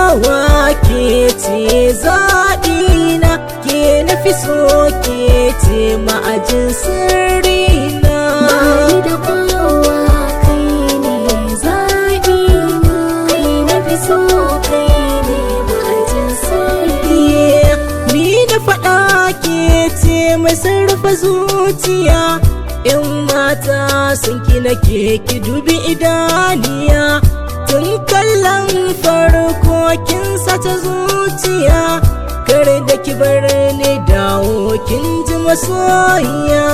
kowa, ke ce zaɓina, ke na fi so, ke ce ma'ajin sirrina. Bani da kowa, kai ne zaɓina, kai na fi so, kai ne ma'ajin sirri. Ni na faɗa, ke ce mai sarrafa zuciya. In mata sun ki nake, ki dubi idaniya. Tun kallon farko kin sace zuciya, kar da ki bar ni, dawo, kin ji masoyiya.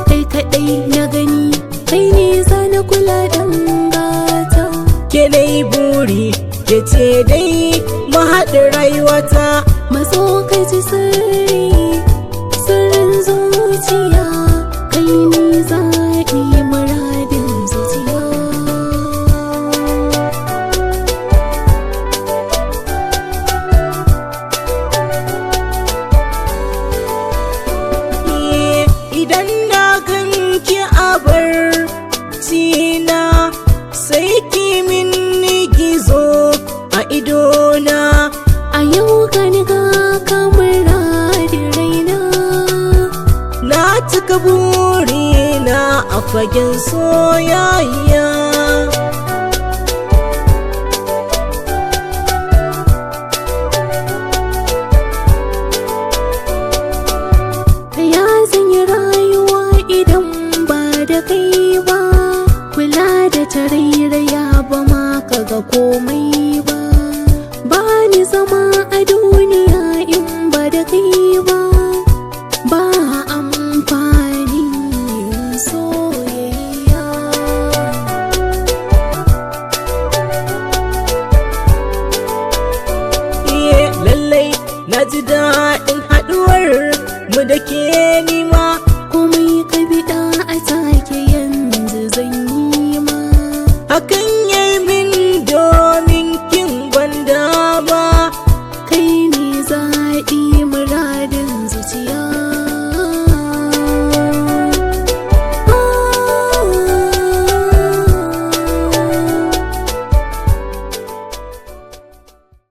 Kai kaɗai na gani, kai ne zana kula dan gata. Ke dai buri, ke ce dai mahaɗin rayuwata. Matso ka ji sirri, sirrin zuciya, kai ne zaɓi, muradin zuciya. Idan na ganki a barcina, sai ki min gizo a idona. A yau gani ga ka, muradin raina. Na cika burina a fagen soyayya. Ta ya zan yi rayuwa idan ba da kai ba? Kula da tarairaya ba ma ka ga komai ba. Ba ni zama a duniya in ba da kai ba. Ba amfani soyayya. Iye, lallai na ji daɗin haɗuwar mu da ke nima.